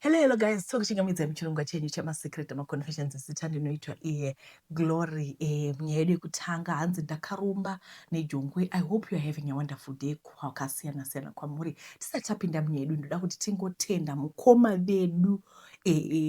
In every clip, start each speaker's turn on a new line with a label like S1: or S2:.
S1: Hello, hello guys, tokuchingamidzai muchirongwa chenyu chamasecret amaconfessions. Zita ndinoitwa iye Glory. Nyaya yedu yekutanga hanzi ndakaromba nejongwe. I hope you are having a wonderful day kwakasiyana siyana kwamuri. Tisati tapinda munyaya yedu, ndoda kuti tingotenda mukoma vedu,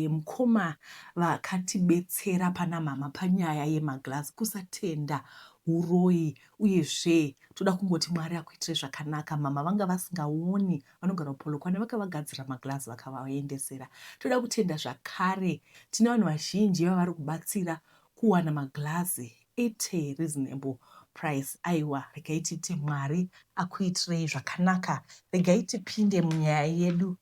S1: mukoma vakatibetsera pana mama panyaya yemaglass. Kusatenda uroyi, uyezve toda kungoti Mwari akuitire zvakanaka. Mama vanga vasingaoni, vanogara kuPolokwane, vakavagadzira maglass vakavaendesera. Toda kutenda zvakare, tine vanhu vazhinji vavari kubatsira kuwana maglazi at a reasonable price. Aiwa, regai titi Mwari akuitirei zvakanaka. Regai tipinde munyaya yedu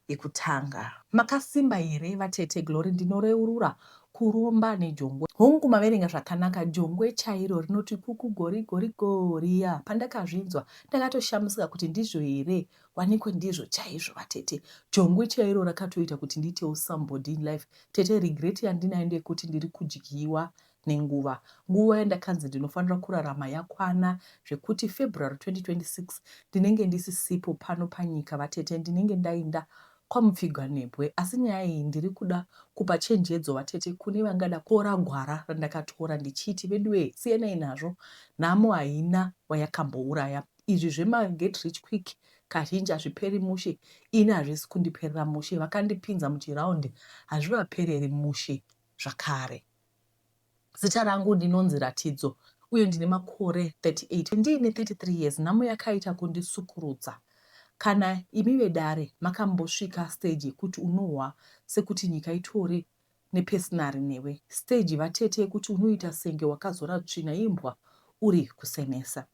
S1: yekutanga. Makasimba here vatete Glory? Ndinoreurura kuromba nejongwe. Hongu, maverenga zvakanaka, jongwe chairo rinoti kuku gori gori goriya. Pandakazvinzwa ndakatoshamisika kuti ndizvo here, wanikwe ndizvo chaizvo vatete. Jongwe chairo rakatoita kuti ndiitewo somebody in life. Tete, regret yandinayo ndeyekuti ndiri kudyiwa nenguva. Nguva yandakanzi ndinofanira kurarama yakwana zvekuti February 2026 ndinenge ndisisipo pano panyika vatete, ndinenge ndainda kwamupfiganebwe. Asi nyaya iyi ndiri kuda kupa chenjedzo vatete kune vangada kutora gwara randakatora ndichiti veduwee siyanai nazvo, nhamo haina wayakambouraya. Izvi zvema get rich quick kazhinji hazviperi mushe, ini hazvisi kundiperera mushe, vakandipinza muchiround hazvivapereri mushe zvakare. Zita rangu ndinonzi Ratidzo uye ndine makore 38. Ndiine 33 years nhamo yakaita kundisukurudza. Kana imi vedare makambosvika stage yekuti unohwa sekuti nyika itori nepesinari newe. Stage vatete yekuti unoita senge wakazora tsvina imbwa uri kusemesa.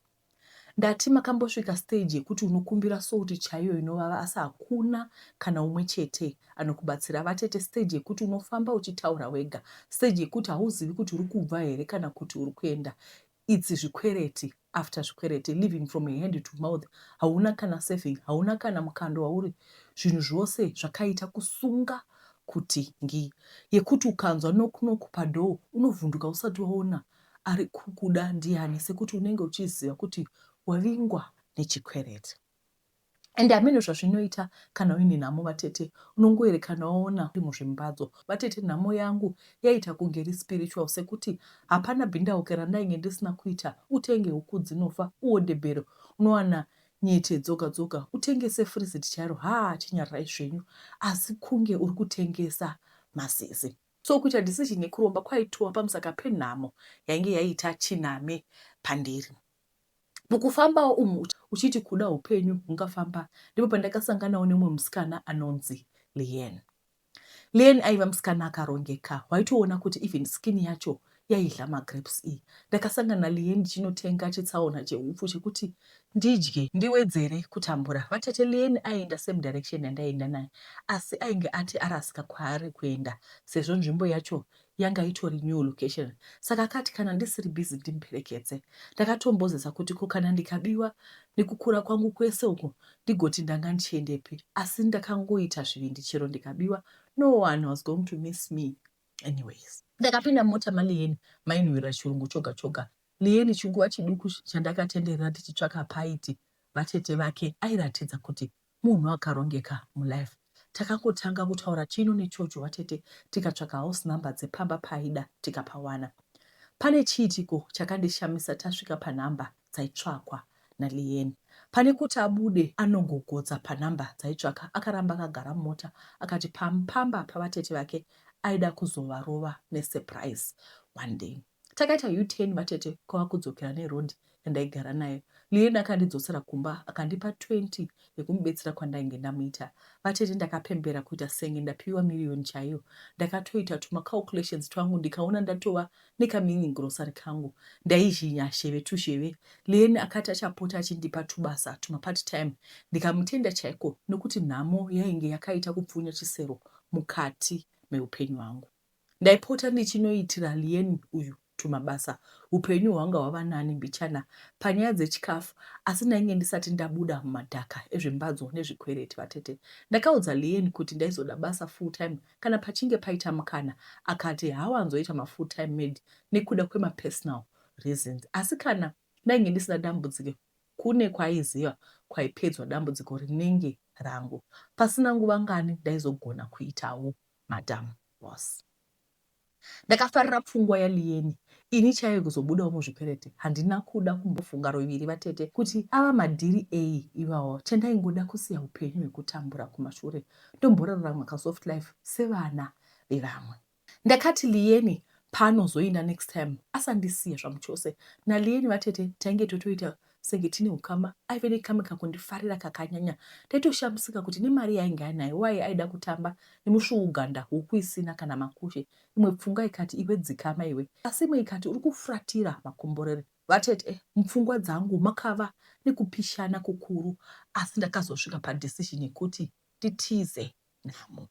S1: Ndati makambosvika stage yekuti unokumbira salt chaiyo inovava asi hakuna kana umwe chete anokubatsira. Vatete, stage yekuti unofamba uchitaura wega. Stage yekuti hauzivi kuti uri kubva here kana kuti uri kuenda. It's zvikwereti after zvikwereti, living from hand to mouth. Hauna kana saving, hauna kana mukando wauri. Zvinhu zvose zvakaita kusunga kuti ngi. Yekuti ukanzwa knock knock padoor unovhunduka usati waona ari kukuda ndiani, sekuti unenge uchiziva kuti wavingwa nechikwereti. Ende hameno zvazvinoita kana uine nhamo vatete, unongoerekana waona uri muzvimbadzo. Vatete, nhamo yangu yaita kunge iri spiritual, sekuti hapana bhindauke randainge ndisina kuita. Utenge huku dzinofa, uode bhero, unowana nyete dzoga dzoga, utengese freezit chairo, haa chinyararai zvenyu, asi kunge uri kutengesa mazizi. So kuita decision yekuromba kwaitova pamusaka penhamo yainge yaita chiname pandiri. Mukufambawo umu uchiti kuda upenyu hungafamba, ndipo pandakasanganawo nemumwe musikana anonzi Leanne. Leanne aiva musikana akarongeka, waitoona kuti even skin yacho yaidla magrapes iyi. Ndakasangana naLeanne ndichinotenga chitsaona chehupfu chekuti ndidye ndiwedzere kutambura. Vatete, Leanne aienda same direction yandaienda naye, asi ainge ati arasika kwaari kuenda sezvo nzvimbo yacho yanga itori new location, saka akati kana ndisiri busy ndimuperekedze. Ndakatombozeza kuti ko kana ndikabiwa nekukura kwangu kwese uku ndigoti ndanga ndichiendepi, asi ndakangoita zvivindi, chero ndikabiwa no one was going to miss me anyways. Ndakapinda mumota maLeanne mainhuwirira chirungu choga choga. Leanne chinguva chiduku chandakatenderera tichitsvaka paiti vatete vake airatidza kuti munhu akarongeka mulife. Takangotanga kutaura chino nechocho vatete, tikatsvaka house number dzepamba paaida tikapawana. Pane chiitiko chakandishamisa tasvika panumber dzaitsvakwa naLeanne. Pane kuti abude anogogodza panumber dzaitsvaka, akaramba akagara mumota akati pamba pavatete vake aida kuzovarova nesurprise one day. Takaita U-turn vatete kwava kudzokera neroad yandaigara nayo. Leanne akandidzosera kumba akandipa 20 yekumubetsera kwandainge ndamuita. Vatete, ndakapembera kuita senge ndapiwa miriyoni chaiyo. Ndakatoita tumacalculations twangu ndikaona ndatova nekamini grocery kangu. Ndaizhinya sheve tuzheve. Leanne akati achapota achindipa tubasa tumapart time ndikamutenda chaiko nokuti nhamo yainge yakaita kupfunya chisero mukati meupenyu hwangu. Ndaipota ndichinoitira Leanne uyu tumabasa. Hupenyu hwanga hwava nani mbichana panyaya dzechikafu asi ndainge ndisati ndabuda mumadhaka ezvimbadzo nezvikwereti vatete. Ndakaudza Leanne kuti ndaizoda basa full time kana pachinge paita mukana, akati haawanzoita mafull time maid nekuda kwemapersonal reasons asi kana ndainge ndisina dambudziko kune kwaaiziva kwaipedzwa dambudziko rinenge. rangu. Pasina nguva ngani ndaizogona kuitawo Madam Boss. Ndakafarira pfungwa yaLieni ini chaiyo kuzobudawo muzvikwereti handina kuda kumbofunga ruviri vatete kuti ava madhiri eyi iwawo chandaingoda kusiya hupenyu hwekutambura kumashure ndomborarama kasoft life sevana vevamwe. Ndakati Lieni paanozoinda next time asandisiya zvamuchose. NaLieni vatete tainge totoita senge tine ukama aive nekamwe kakundifarira kakanyanya ndaitoshamisika kuti nemari yaainge anayo why aida kutamba nemusvuuganda huku isina kana makushe imwe pfungwa ikati iwe dzikama iwe asi imwe ikati uri kufuratira makomborero vatete mupfungwa dzangu makava nekupishana kukuru asi ndakazosvika padecision yekuti nditize nhamo.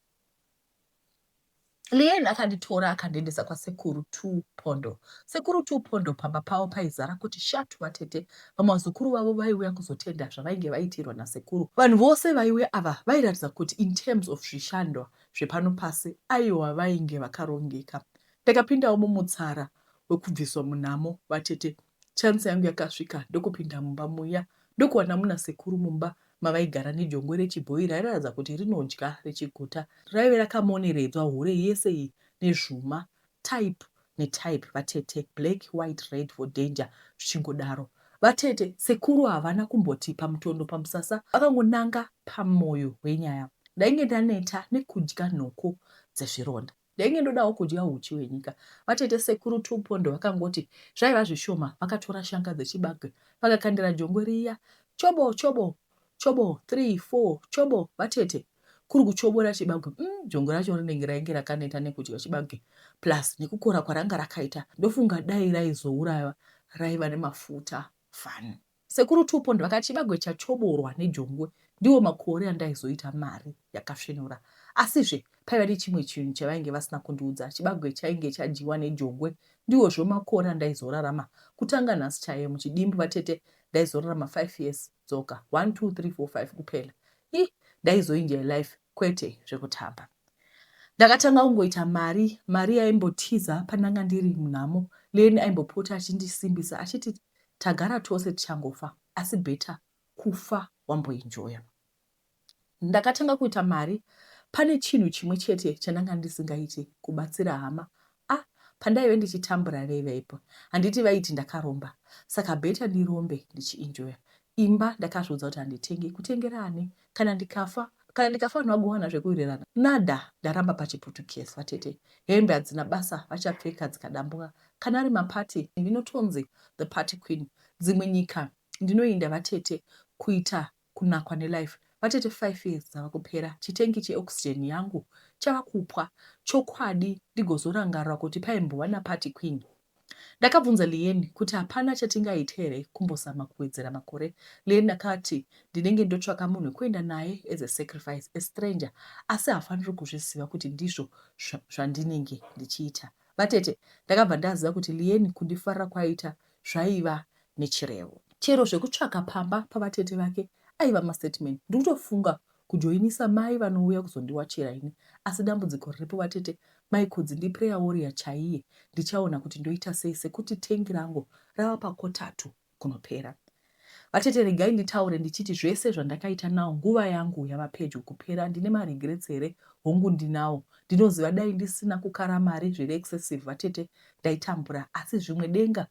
S1: Leanne akanditora akandiendesa kwasekuru Tupondo. Sekuru Tupondo pamba pavo paizara kuti shatu vatete. Vamwe vazukuru vavo vaiuya kuzotenda zvavainge vaitirwa nasekuru. Vanhu vose vaiuya ava vairatidza kuti in terms of zvishandwa zvepano pasi aiwa vainge vakarongeka. Ndakapindawo mumutsara wekubviswa munhamo vatete. Chance yangu yakasvika ndokupinda mumba muya ndokuwana muna sekuru mumba mavaigara nejongwe rechibhoyi rairatidza kuti rinodya richiguta. Raive rakamoneredzwa hure yese iyi nezvuma type netype vatete black, white, red for danger zvichingodaro. Vatete, sekuru havana kumboti pamutondo pamusasa vakangonanga pamoyo wenyaya. Ndainge ndaneta nekudya nhoko dzezvironda. Ndainge ndodawo kudya huchi hwenyika. Vatete sekuru Tupondo vakangoti zvaiva zvishoma vakatora shanga dzechibage vakakandira jongwe riya chobo chobo chobo 3 4 chobo vatete kuri kuchobora chibage jongwe racho rinenge rainge rakaneta nekudya chibage plus nekukora kwaranga rakaita ndofunga dai raizouraywa raiva nemafuta fani. Sekuru Tupondo vakati chibagwe chachoborwa nejongwe ndiwo makore andaizoita mari yakasvinura. Asizve paiva nechimwe chinhu chavainge vasina kundiudza, chibagwe chainge chadyiwa nejongwe ndiwozve makore andaizorarama. Kutanga nhasi chaiye muchidimbu vatete ndaizorarama 5 years dzoga 1 2 3 4 5 kuphela. Ih ndaizoenjoy life kwete zvekutamba. Ndakatanga kungoita mari, mari yaimbotiza pandanga ndiri munhamo. Len aimbopota achindisimbisa achiti tagara tose tichangofa asi better kufa wamboenjoya. Ndakatanga kuita mari pane chinhu chimwe chete chandanga ndisingaiti kubatsira hama ah pandaive ndichitambura vaivepo handiti vaiti ndakaromba saka better ndirombe ndichienjoya. Imba ndakazviudza kuti handitengi kutengera ani kana ndikafa kana ndikafa vanhu vagowana zvekuwirirana nada ndaramba pachiputukezi vatete hembe hadzina basa vachapfeka dzikadambuka kana ari maparty ndinotonzi the party queen dzimwe nyika ndinoinda vatete kuita kunakwa nelife vatete 5 years dzava kupera chitengi cheoxygen yangu chava kupwa chokwadi ndigozorangarira kuti paimbova naparty queen Ndakabvunza Leanne kuti hapana chatingaite here kumbozama kuwedzera makore. Leanne akati ndinenge ndotsvaka munhu wekuenda naye as a sacrifice, a stranger asi haafaniri kuzviziva kuti ndizvo zvandinenge ndichiita. Vatete, ndakabva ndaziva kuti Leanne kundifarira kwaaita zvaiva nechirevo. Chero zvekutsvaka pamba pavatete vake aiva mastatement. Ndikutofunga kujoinisa mai vanouya kuzondiwachira ini asi dambudziko riripo vatete mai Kudzi ndi prayer warrior chaiye ndichaona kuti ndoita sei sekuti tank rangu rava pakotatu kunopera. Vatete regai nditaure ndichiti zvese zvandakaita now nguva yangu yava pedyo kupera ndine maregrets here hongu ndinawo ndinoziva dai ndisina kukara mari zviri excessive vatete ndaitambura asi zvimwe denga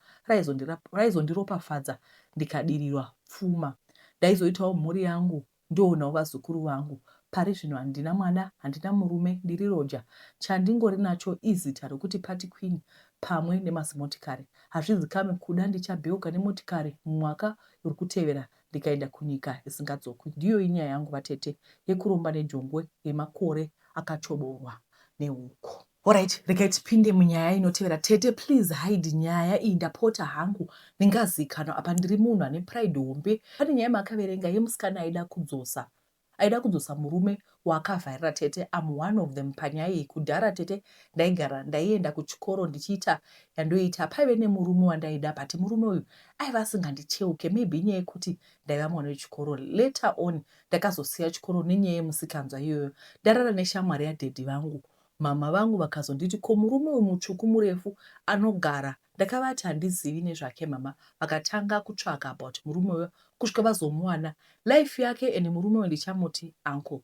S1: raizondiropafadza ndikadirirwa pfuma ndaizoitawo mhuri yangu Ndoonawo vazukuru vangu. Pari zvino handina mwana, handina murume, ndiri roja. Chandingori nacho izita rokuti Party Queen pamwe nemazimotikari. Hazvizikamwi kuda ndichabheuka nemotikari mumwaka uri kutevera ndikaenda kunyika isingadzokwi. Ndiyoyi nyaya yangu vatete, yekuromba nejongwe yemakore akachoborwa nehuku. Horait regai tipinde munyaya inotevera tete please hide nyaya iyi ndapota hangu ndingazikanwa apa ndiri munhu ane pride hombe pane nyaya makaverenga yemusikana aida kudzosa aida kudzosa murume waakavharira tete am one of them panyaya iyi kudhara tete ndaigara ndaienda kuchikoro ndichiita yandoita paive nemurume wandaida but murume uyu aiva asingandicheuke maybe inyaya yekuti ndaiva mwana wechikoro later on ndakazosiya chikoro nenyaya yemusikanzwa iyoyo ndarara neshamwari yadhedhi vangu. Mhamha vangu vakazonditi ko murume uyu mutsvuku murefu anogara ndakavati handizivi nezvake mhamha vakatanga kutsvaka about murume uyo kusvika vazomuwana life yake and murume uyu ndichamuti uncle.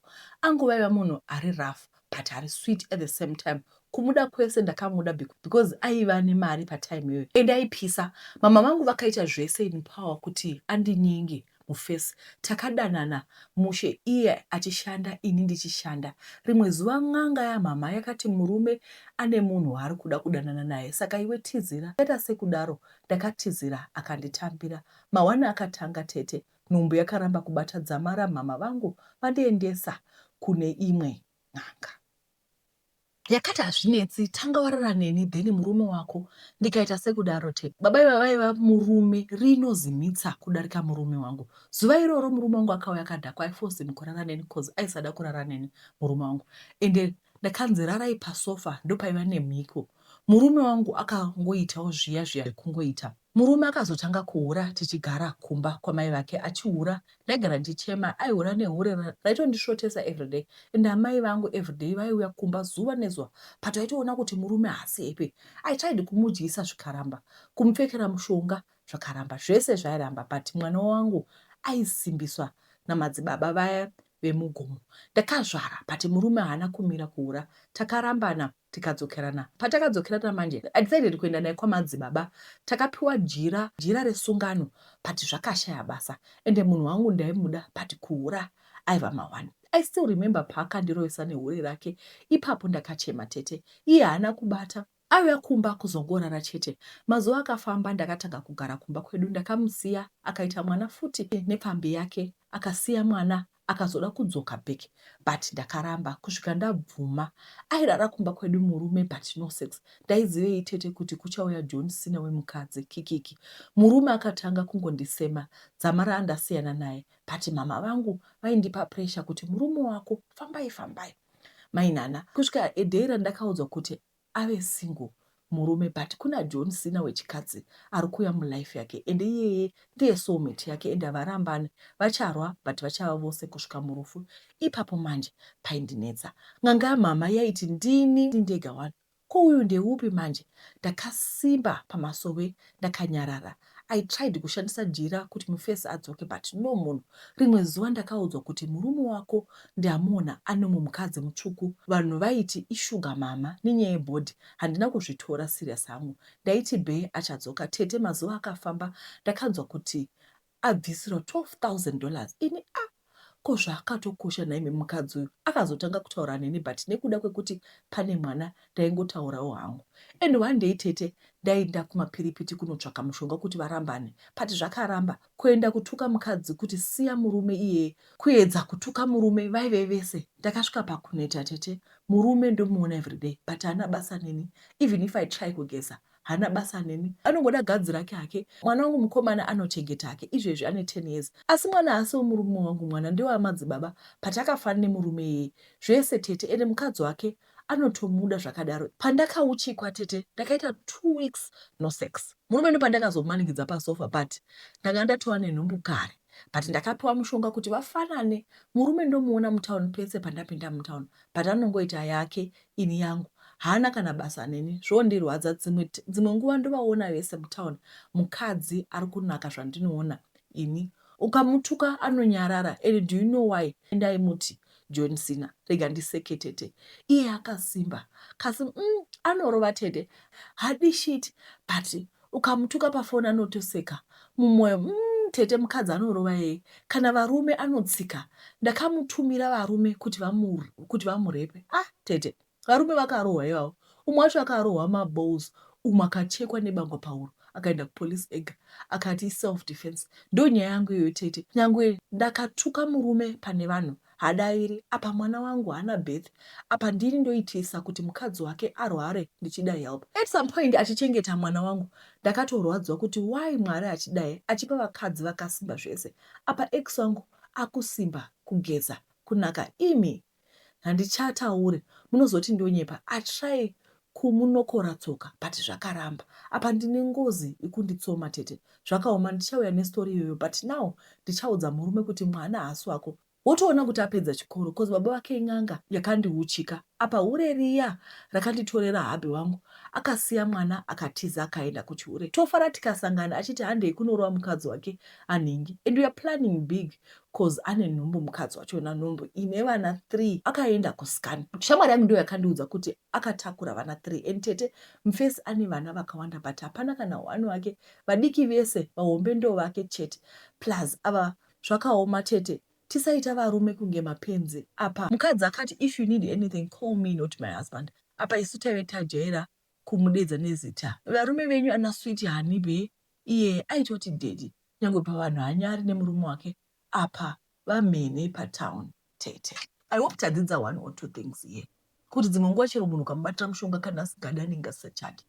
S1: Uncle vaiva munhu ari rough but ari sweet at the same time kumuda kwese ndakamuda because aiva nemari patime iyoyo and aipisa. Mama vangu vakaita zvese in power kuti andinyenge muface. Takadanana mushe iye achishanda ini ndichishanda. Rimwe zuva n'anga yamhamha yakati murume ane munhu waari kuda kudanana naye saka iwe tizira. Ndakaita sekudaro ndakatizira akanditambira. Mahwani akatanga tete nhumbu yakaramba kubata dzamara mhamha vangu vandiendesa kune imwe n'anga. Yakati hazvinetsi tanga warara neni then murume wako ndikaita sekudaro te baba iva vaiva murume rino zimitsa kudarika murume wangu. Zuva iroro murume wangu akauya akadhakwa I forced him kurara neni coz aisada kurara neni murume wangu ende ndakanzi rarai pasofa ndopaiva nemhiko. Murume wangu akangoitawo zviya zviya zvekungoita. Murume akazotanga kuhura tichigara kumba kwamai vake achihura ndaigara ndichichema aihura nehure raitondisvotesa everyday and amai vangu everyday vaiuya kumba zuva nezuva but vaitoona kuti murume haasi happy. I tried kumudyisa zvikaramba, kumupfekera mushonga zvakaramba, zvese zvairamba but mwana wangu aisimbiswa namadzibaba vaya vemugomo. Ndakazvara but murume haana kumira kuhura takarambana tikadzokerana. Patakadzokerana manje I decided kuenda naye kwamadzibaba. Takapiwa jira jira resungano but zvakashaya basa ende munhu wangu ndaimuda but kuhura aiva mahwani. I still remember paakandirovesa nehure rake ipapo ndakachema tete. Iye haana kubata aiuya kumba kuzongorara chete. Mazuva akafamba ndakatanga kugara kumba kwedu ndakamusiya akaita mwana futi nepfambi yake akasiya mwana akazoda kudzoka back but ndakaramba kusvika ndabvuma. Airara kumba kwedu murume but no sex. Ndaizivei tete kuti kuchauya John Cena wemukadzi kikiki. Murume akatanga kungondisema dzamara andasiyana naye but mhamha vangu vaindipa pressure kuti murume wako fambai fambai mai Nana kusvika a day randakaudzwa kuti ave single murume but kuna John Cena wechikadzi arikuuya mulife yake ende iyeye ndiye soulmate yake ende havarambane vacharwa but vachava vose kusvika murufu ipapo manje paindinetsa n'anga yamhamha yaiti ndini ndega wani ko uyu ndeupi manje ndakasimba pamasowe ndakanyarara I tried kushandisa jira kuti mufesi adzoke but no munhu. Rimwe zuva ndakaudzwa kuti murume wako ndamuona ane umwe mukadzi mutsvuku vanhu vaiti ishuga mama nenyaya yebody handina kuzvitora serious hangu ndaiti bee achadzoka tete mazuva akafamba ndakanzwa kuti abvisirwa 12000 dollars ini ah ko zvaakatokosha nhaimi mukadzi uyu akazotanga kutaura neni but nekuda kwekuti pane mwana ndaingotaurawo hangu and one day tete ndaenda kumapiripiti kunotsvaka mushonga kuti varambane but zvakaramba kuenda kutuka mukadzi kuti siya murume iyeye kuedza kutuka murume vaive vese ndakasvika pakuneta tete murume ndomuona everyday but haana basa neni even if I try kugeza haana basa neni anongoda gadzi rake hake mwana wangu mukomana anochengeta hake izvezvi ane 10 years asi mwana haasi wemurume wangu mwana ndewamadzibaba patakafanana nemurume iyeye zvese tete ende mukadzi wake anotomuda zvakadaro pandakauchikwa tete ndakaita 2 weeks no sex murume ndopandakazomanikidza pasofa but ndanga ndatova nenhumbu kare but ndakapiwa mushonga kuti vafanane murume ndomuona mutown pese pandapinda mutown but anongoita yake ini yangu haana kana basa neni zvondirwadza dzimwe dzimwe nguva ndovaona vese mutown mukadzi ari kunaka zvandinoona ini ukamutuka anonyarara and do you know why ndaimuti John Cena rega ndiseke tete iye akasimba kasi anorova tete hadi shit but ukamutuka pafoni anotoseka mumwoyo tete mukadzi anorova yeye kana varume anotsika ndakamutumira varume kuti kuti vamurepe ah tete varume vakarohwa ivavo umwe wacho akarohwa maballs umwe akachekwa nebangwa pahuro akaenda kupolice ega akati iself defense ndonyaya yangu iyoyo tete nyangwe ndakatuka murume pane vanhu hadaviri apa mwana wangu haana birth apa ndini ndoitisa kuti mukadzi wake arware ndichida help at some point achichengeta mwana wangu ndakatorwadzwa kuti why mwari achidai achipa vakadzi vakasimba zvese apa ex wangu akusimba kugeza kunaka imi handichatauri munozoti ndonyepa I try kumunokora tsoka but zvakaramba apa ndine ngozi ikunditsoma tete zvakaoma ndichauya nestory iyoyo but now ndichaudza murume kuti mwana haasi wako. Wotoona kuti apedza chikoro cause baba vake in'anga yakandiuchika. Apa hure riya rakanditorera hubby wangu akasiya mwana akatiza akaenda kuchihure. Tofara tikasangana achiti handei kunorova mukadzi wake anhingi and we are planning big cause ane nhumbu mukadzi wachona nhumbu ine vana 3 akaenda kuscan. Shamwari yangu ndiyo yakandiudza kuti akatakura vana 3 and tete mfesi ane vana vakawanda but hapana kana one wake vadiki vese vahombe ndovake chete plus ava Zvakaoma tete tisaita varume kunge mapenzi apa mukadzi akati if you need anything call me not my husband apa isu taive tajaira kumudedza nezita varume venyu ana sweet honey bee iye aitoti daddy nyangwe pavanhu haanyari nemurume wake apa vamhene patown tete. I hope tadzidza one or two things here kuti dzimwe nguva chero munhu ukamubatira mushonga kana asingadi anenge asisachadi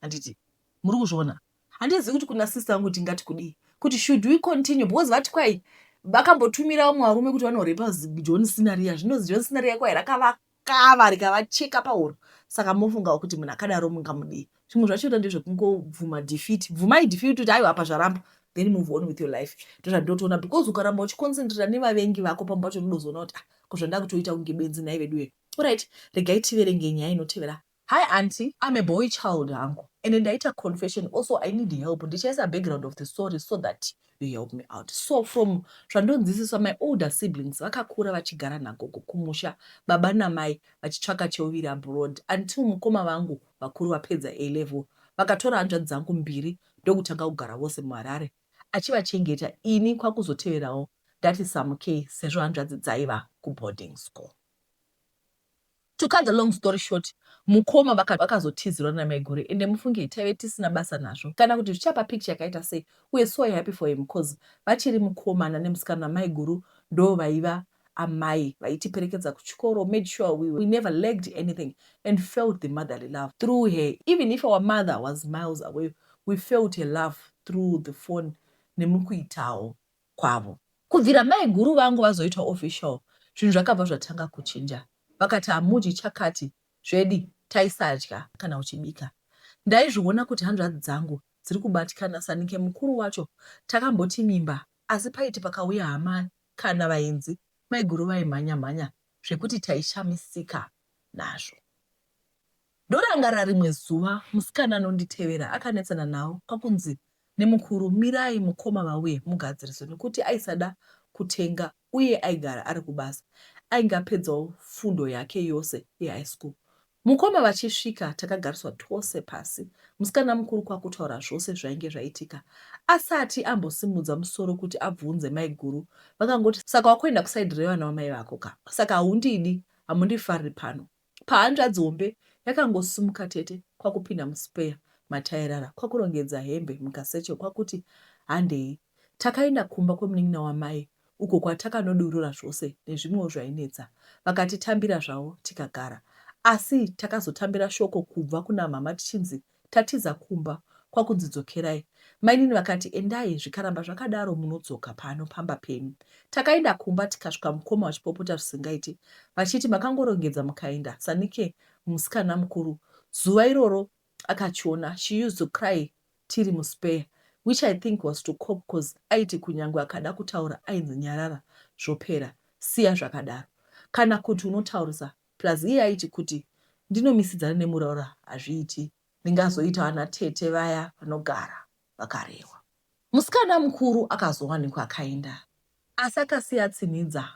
S1: handiti muri kuzviona Handizivi kuti kuna sister vangu tingati kudii kuti should we continue because vati kwai vakambotumira vamwe varume kuti vanorepa John Cena riya zvinonzi John Cena riya kwai rakavakava rikavacheka pahuro saka mofungawo kuti munhu akadaro mungamudii zvimwe zvachona ndezvekungobvuma defeat bvumai defeat kuti aiwa apa zvaramba then move on with your life ndozvandinotoona because ukaramba uchiconcentrata nevavengi vako pamwe pacho unodozoona kuti ah ko zvandakutoita kunge benzi nhai veduwe orit regai tiverenge nyaya inotevera Hi aunty, I'm a boy child hangu ende ndaita confession also I need help ndichaisa background of the story so that you help me out. So from zvandonzwisiswa my older siblings vakakura vachigara nagogo kumusha baba namai vachitsvaka cheuviri abroad until mukoma vangu vakuru vapedza A level vakatora hanzvadzi dzangu mbiri ndokutanga kugara vose muHarare achivachengeta ini kwakuzoteverawo ndati samukei sezvo hanzvadzi dzaiva kuboarding school. To cut the long story short, mukoma vakazotizirwa namaiguru ende mufunge taive tisina basa nazvo kana kuti zvichapa picture yakaita sei uye so happy for him coz vachiri mukomana nemusikana maiguru ndovaiva amai vaitiperekedza kuchikoro made sure we, we never lacked anything and felt the motherly love through her even if our mother was miles away we felt her love through the phone nemukuitawo kwavo. Kubvira maiguru vangu vazoitwa official zvinhu zvakabva zvatanga kuchinja. Vakati hamudyi chakati zvedi taisadya kana uchibika. Ndaizviona kuti hanzvadzi dzangu dziri kubatikana sanike mukuru wacho takamboti mimba asi paiti pakauya hama kana vaenzi maiguru vaimhanya mhanya zvekuti taishamisika nazvo. Ndorangarira rimwe zuva musikana anonditevera akanetsana navo kwakunzi nemukuru mirai mukoma vauye mugadziriswe nekuti aisada kutenga uye aigara ari kubasa ainge apedzawo fundo yake yose yehigh school. Mukoma vachisvika takagariswa tose pasi musikana mukuru kwakutaura zvose zvainge zvaitika asati ambosimudza musoro kuti abvunze maiguru vakangoti saka wakuenda kuside revana vamai vako ka saka haundidi hamundifariri pano Pahanzvadzi hombe yakangosimuka tete kwakupinda muspare matairara kwakurongedza hembe mukaseche kwakuti handei. Takaenda kumba kwemunin'ina wamai uko kwatakanodurura zvose nezvimwewo zvainetsa. Vakatitambira zvavo tikagara. Asi takazotambira shoko kubva kunamhamha tichinzi Tatiza kumba kwakunzi dzokerai. Mainini vakati endai zvikaramba zvakadaro munodzoka pano pamba penyu. Takaenda kumba tikasvika mukoma vachipopota zvisingaiti vachiti makangorongedza mukaenda sanike musikana mukuru zuva iroro akachiona she used to cry tiri muspare which I think was to cope coz aiti kunyangwe akada kutaura ainzi nyarara zvopera siya zvakadaro kana kuti unotaurisa Plus iye aiti kuti ndinomisidzana nemuroora hazviiti ndingazoita ana tete vaya vanogara vakarehwa. Musikana mukuru akazowanikwa akaenda asi akasiya atsinhidza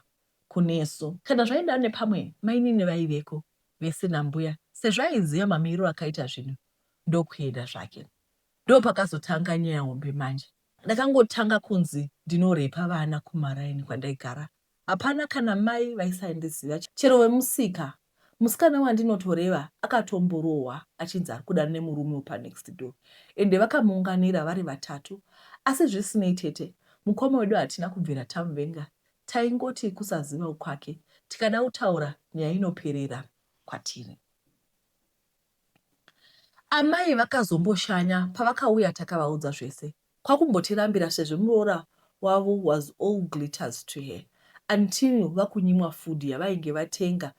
S1: kunesu. Kana zvaida nepamwe mainini vaiveko vese nambuya sezvo aiziva mamiriro akaita zvinhu ndokuenda zvake. Ndopakazotanga nyaya hombe manje. Ndakangotanga kunzi ndinorepa vana kumaraini kwandaigara Hapana kana mai vaisandiziva chero vemusika. Musikana wandinotoreva akatomborohwa achinzi ari kudanana nemurume wepanext door ende vakamuunganira vari vatatu. Asi zvisinei tete, mukoma wedu hatina kubvira tamuvenga taingoti kusazivawo kwake. Tikada kutaura nyaya inoperera kwatiri. Amai vakazomboshanya pavakauya takavaudza zvese kwakumbotirambira sezvo muroora wavo was all glitters to her until vakunyimwa food yavainge vatenga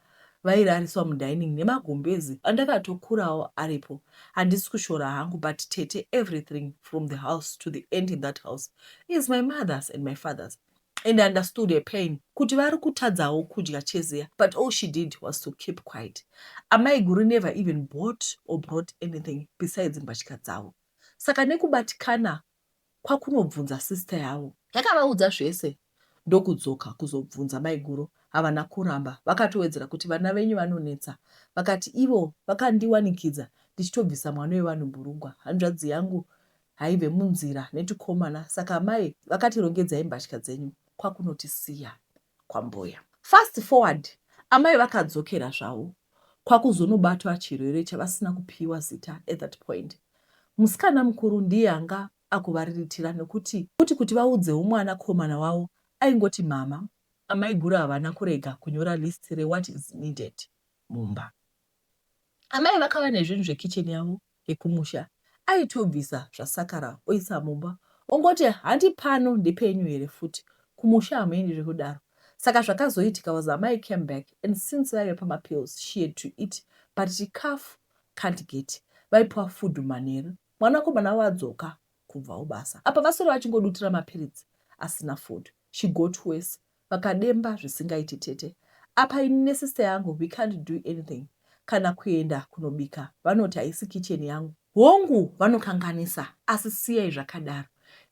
S1: vairariswa mudining nemagumbezi andakatokurawo aripo. Handisi kushora hangu but tete everything from the house to the end in that house is my mother's and my father's. And understood her pain kuti vari kutadzawo kudya cheziya, but all she did was to keep quiet. Amaiguru never even bought or brought anything besides mbatya dzavo. Saka nekubatikana kwakunobvunza sister yavo. Yakavaudza zvese ndokudzoka kuzobvunza maiguru havana kuramba vakatowedzera kuti vana venyu vanonetsa vakati ivo vakandiwanikidza ndichitobvisa mwana wevanhu bhurugwa hanzvadzi yangu haibve munzira netukomana saka amai vakati rongedzai mbatya dzenyu kwakunotisiya kwambuya. Fast forward amai vakadzokera zvavo kwakuzonobatwa chirwere chavasina kupiwa zita at that point. Musikana mukuru ndiye anga akuvariritira nekuti kuti kuti vaudzewo mwana komana wavo aingoti mama. Amaiguru havana kurega kunyora list rewhat is needed mumba. Amai vakava nezvinhu zvekitchen yavo yekumusha aitobvisa zvasakara oisa mumba ongoti handi pano ndepenyu here futi kumusha hamuendi zvekudaro. Saka zvakazoitika was amai came back and since vaive pamapills she had to eat but chikafu can't get vaipiwa food manheru mwanakomana wadzoka kubva ubasa apa vaswera vachingodutira mapiritsi asina food. She got worse vakademba zvisingaiti tete. Apa ini nesister yangu we can't do anything kana kuenda kunobika vanoti haisi kitchen yangu. Hongu vanokanganisa asi siyai zvakadaro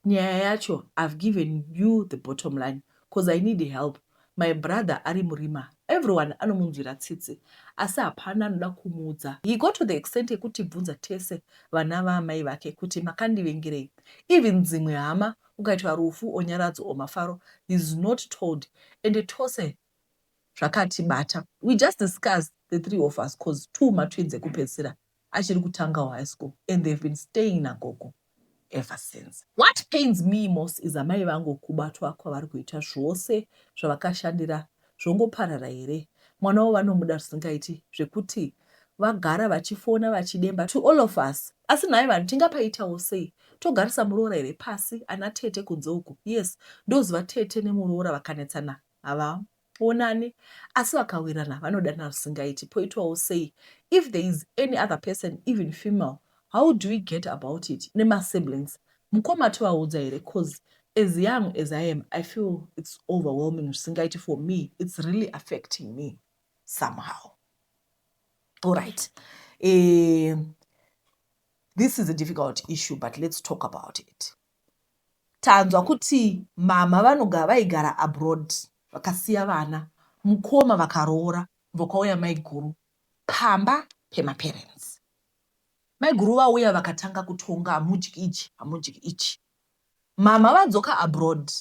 S1: nyaya yacho I've given you the bottom line cause I need help my brother ari murima everyone anomunzwira tsitsi asi hapana anoda kumuudza. He got to the extent yekutibvunza tese vana vaamai vake kuti makandivengerei even dzimwe hama ukaitwa rufu or nyaradzo or mafaro he's not told ende tose zvakatibata. We just discussed the three of us cause two matwins ekupedzisira achiri kutangawo high school and they've been staying nagogo ever since. What pains me most is amai vangu kubatwa kwavari kuita zvose zvavakashandira zvongoparara here? Mwana wavo vanomuda zvisingaiti zvekuti vagara vachifona vachidemba to all of us. Asi nhai vanhu tingapaitawo sei? Togarisa muroora here pasi ana tete kunze uku? Yes, ndoziva tete nemuroora vakanetsana havaonane asi vakawirirana vanodanana zvisingaiti. Poitwawo sei? If there is any other person even female how do we get about it nemasiblings? Mukoma tovaudza here cause as young as I am I feel it's overwhelming zvisingaiti for me it's really affecting me somehow. Alright, this is a difficult issue but let's talk about it. Tanzwa kuti mama vanogara vaigara abroad vakasiya vana mukoma vakaroora vokauya maiguru pamba pemaparents. Maiguru vauya vakatanga kutonga hamudyi ichi hamudyi ichi. Mama vadzoka abroad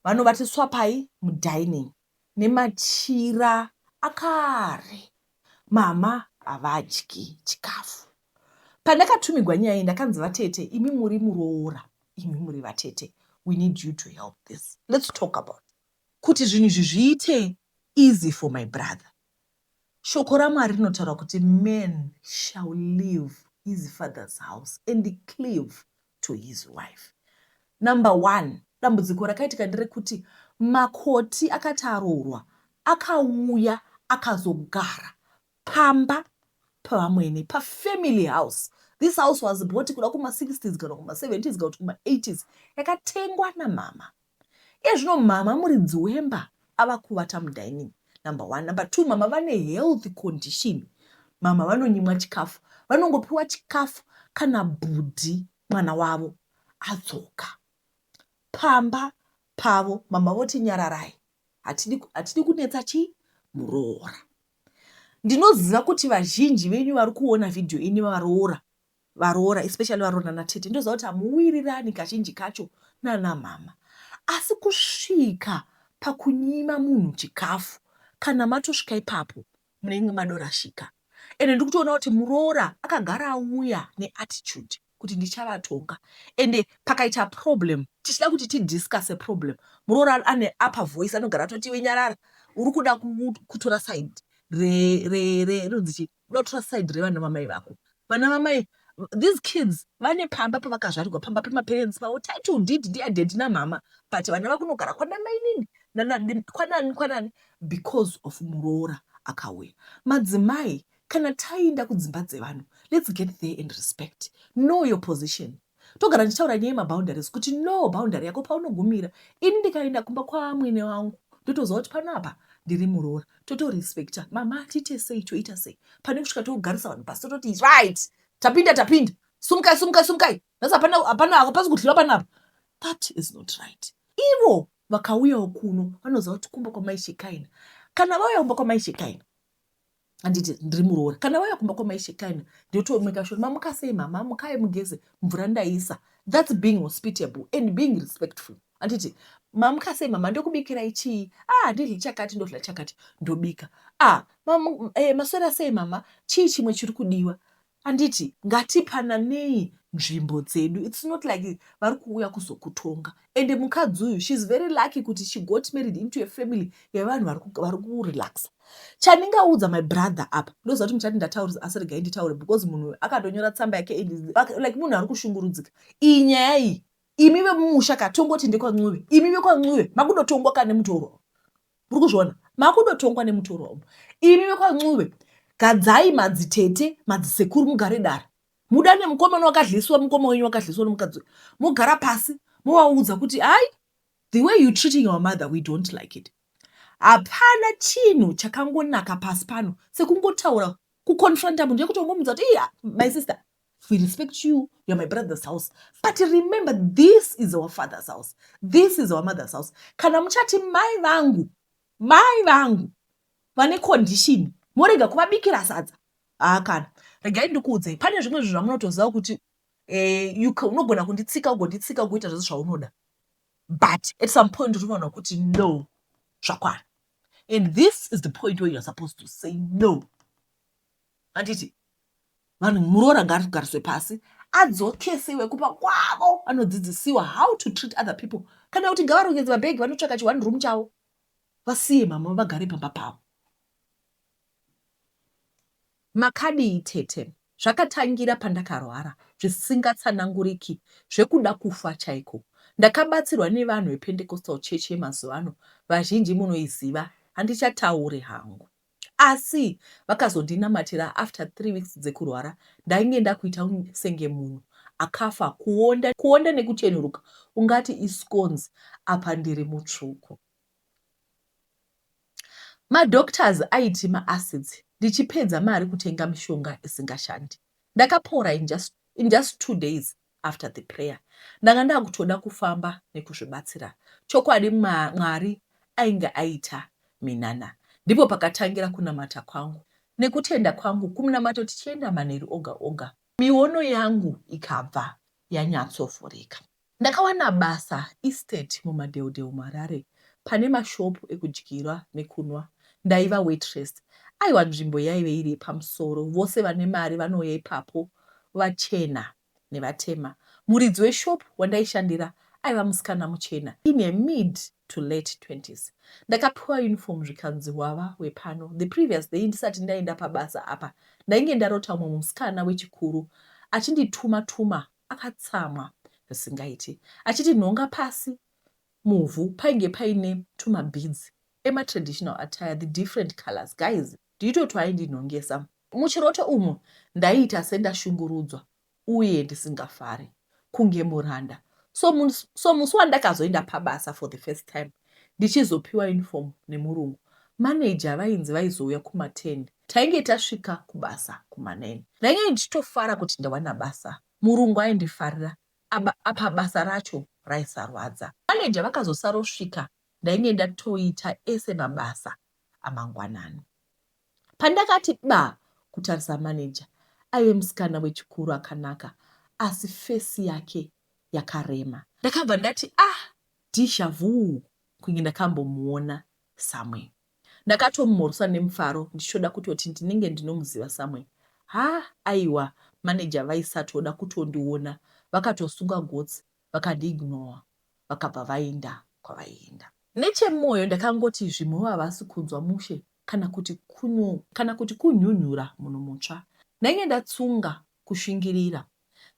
S1: vanovatiswa pai mudining nemachira akare. Mama havadyi chikafu. Pandakatumigwa nyaya iyi ndakanzi vatete imi muri muroora imi muri vatete we need you to help this. Let's talk about kuti zvinhu izvi zviite easy for my brother. Shoko raMwari rinotaura kuti man shall leave his father's house and cleave to his wife. Number one, dambudziko rakaitika nderekuti makoti akati aroorwa akauya akazogara pamba pavamwene pafamily house. This house was bought kuda kuma-60s kana kuma-70s kana kuti kuma-80s yakatengwa namama. Iye zvino mama muridzi wemba ava kuvata mudining. Number one. Number two, mama vane health condition. Mama vanonyimwa chikafu. Vanongopiwa chikafu kana bhudhi mwana wavo adzoka. Pamba pavo mama voti nyararai. Hatidi kunetsa chii muroora. Ndinoziva kuti vazhinji venyu vari kuona vhidhiyo ini varoora varoora especially varoora natete ndoziva kuti hamuwirirani kazhinji kacho nana mama asi kusvika pakunyima munhu chikafu kana matosvika ipapo munenge madorashika. Ende ndiri kutoona kuti muroora akagara auya neattitude kuti ndichavatonga ende pakaita problem tichida kuti tidiscusse problem muroora ane upper voice anogara atoti iwe nyarara uri kuda kutora side rinonzi chii uda kutora side revana vamai vako. Vana vamai these kids vane pamba pavakazvarirwa pamba pemaparents vavo title deed ndiyadaddy namama but vana vakunogara kwana mainini kwanani kwanani because of muroora akauya. Madzimai kana taenda kudzimba dzevanhu let's get there and respect. Know your position. Togara ndichitaura nyaya yemaboundaries kuti no boundary yako paunogumira. Ini ndikaenda kumba kwaamwene wangu ndotoziva kuti pano apa ndiri muroora. Totorespecta mama tiite sei toita sei. Pane kusvika togarisa vanhu pasi tototi right tapinda tapinda sumukai sumukai sumukai nhasi hapana hapana hapasi kudyiwa panapa. That is not right. Ivo vakauyawo kuno vanoziva kuti kumba kwamai Shekaina kana vauya kumba kwamai Shekaina handiti ndiri muroora kana vauya kumba kwamai Shekaina ndotomeka sure mamuka sei mama mukai mugeze mvura ndaisa. That's being hospitable and being respectful. Handiti mamuka sei mama ndokubikirai chii? Ah handidyi chakati ndodya chakati ndobika. Ah maswera sei mama chii chimwe chiri kudiwa? Handiti ngatipananei nzvimbo dzedu. It's not like vari kuuya kuzokutonga. Ende mukadzi uyu she's very lucky kuti she got married into a family yevanhu vari kurelaxa. Chandingaudza my brother apa ndoziva kuti muchati ndataurisa asi regai nditaure because munhu uyu akatonyora tsamba yake and like munhu ari kushungurudzika. Iyi nyaya iyi imi vemumusha ka tongoti ndekwaNcube imi vekwaNcube makudotongwa ka nemutorwa. Muri kuzviona? Makudotongwa nemutorwa umu. Imi vekwaNcube gadzai madzitete madzisekuru mugare dare. Mudane mukomana wakadliswa mukoma wenyu wakadliswa nomukadzi uyu. Mogara pasi movaudza kuti hai the way you treating our mother we don't like it. Hapana chinhu chakangonaka pasi pano sekungotaura kuconfronta munhu yekutongomuudza kuti iya my sister we respect you, you are my brother's house but remember this is our father's house, this is our mother's house. Kana muchati mai vangu mai vangu vane condition morega kuvabikira sadza haa kana regai ndikuudzei pane zvimwe zvinhu zvamunotoziva kuti unogona kunditsika ugonditsika ugoita zvese zvaunoda but at some point unofanira kuti no zvakwana and this is the point where you are supposed to say no. Handiti vanhu muroora ngaagariswe pasi adzokesewe kupa kwavo anodzidzisiwa how to treat other people kana kuti ngavarongedze mabhegi vanotsvaka chi one room chavo vasiye mama vagare pamba pavo. Makadii tete? Zvakatangira pandakarwara zvisingatsananguriki zvekuda kufa chaiko. Ndakabatsirwa nevanhu vePentecostal church yemazuvano vazhinji munoiziva handichataure hangu. Asi vakazondinamatira after 3 weeks dzekurwara ndainge ndakuita senge munhu akafa kuonda kuonda nekuchenuruka ungati iscones apa ndiri mutsvuku. Madoctors aiti maacids ndichipedza mari kutenga mishonga isingashandi. Ndakapora in just, in just 2 days after the prayer. Ndanga ndakutoda kufamba nekuzvibatsira. Chokwadi Mwari ainge aita minana. Ndipo pakatangira kunamata kwangu nekutenda kwangu kumunamato tichienda manheru oga oga. Miono yangu ikabva yanyatsovhurika. Ndakawana basa estate muMadheudheu muHarare pane mashop ekudyira nekunwa. Ndaiva waitress. Aiwa nzvimbo yaive iri yepamusoro vose vane mari vanouya ipapo vachena nevatema. Muridzi weshop wandaishandira aiva musikana muchena in her mid to late twenties. Ndakapiwa uniform zvikanzi wava wepano. The previous day ndisati ndaenda pabasa apa ndainge ndarota umwe musikana wechikuru achindituma tuma akatsamwa zvisingaiti achiti nhonga pasi muvhu painge paine tumabeads ematraditional attire the different colours guys ndito twaindinhongesa. Muchiroto umu ndaiita sendashungurudzwa uye ndisingafari kunge muranda so, so musi wandakazoenda pabasa for the first time ndichizopiwa uniform nemurungu manager vainzi vaizouya kuma 10 tainge tasvika kubasa kuma 9 ndainge ndichitofara kuti ndawana basa murungu aindifarira apa basa racho raisarwadza. Manager vakazosarosvika ndainge ndatoita ese mabasa amangwanani. Pandakati ba kutarisa manager aive musikana wechikuru akanaka asi face yake yakarema. Ndakabva ndati ah deja vu kunge ndakambomuona somewhere. Ndakatomumhorosa nemufaro ndichitoda kutoti ndinenge ndinomuziva somewhere. Haa aiwa manager vaisatoda kutondiona vakatosunga gotsi vakandiignore vakabva vaenda kwavaienda. Nechemumoyo ndakangoti zvimwewo havasi kunzwa mushe kana kuti kana kuti kunyunyura munhu mutsva. Ndainge ndatsunga kushingirira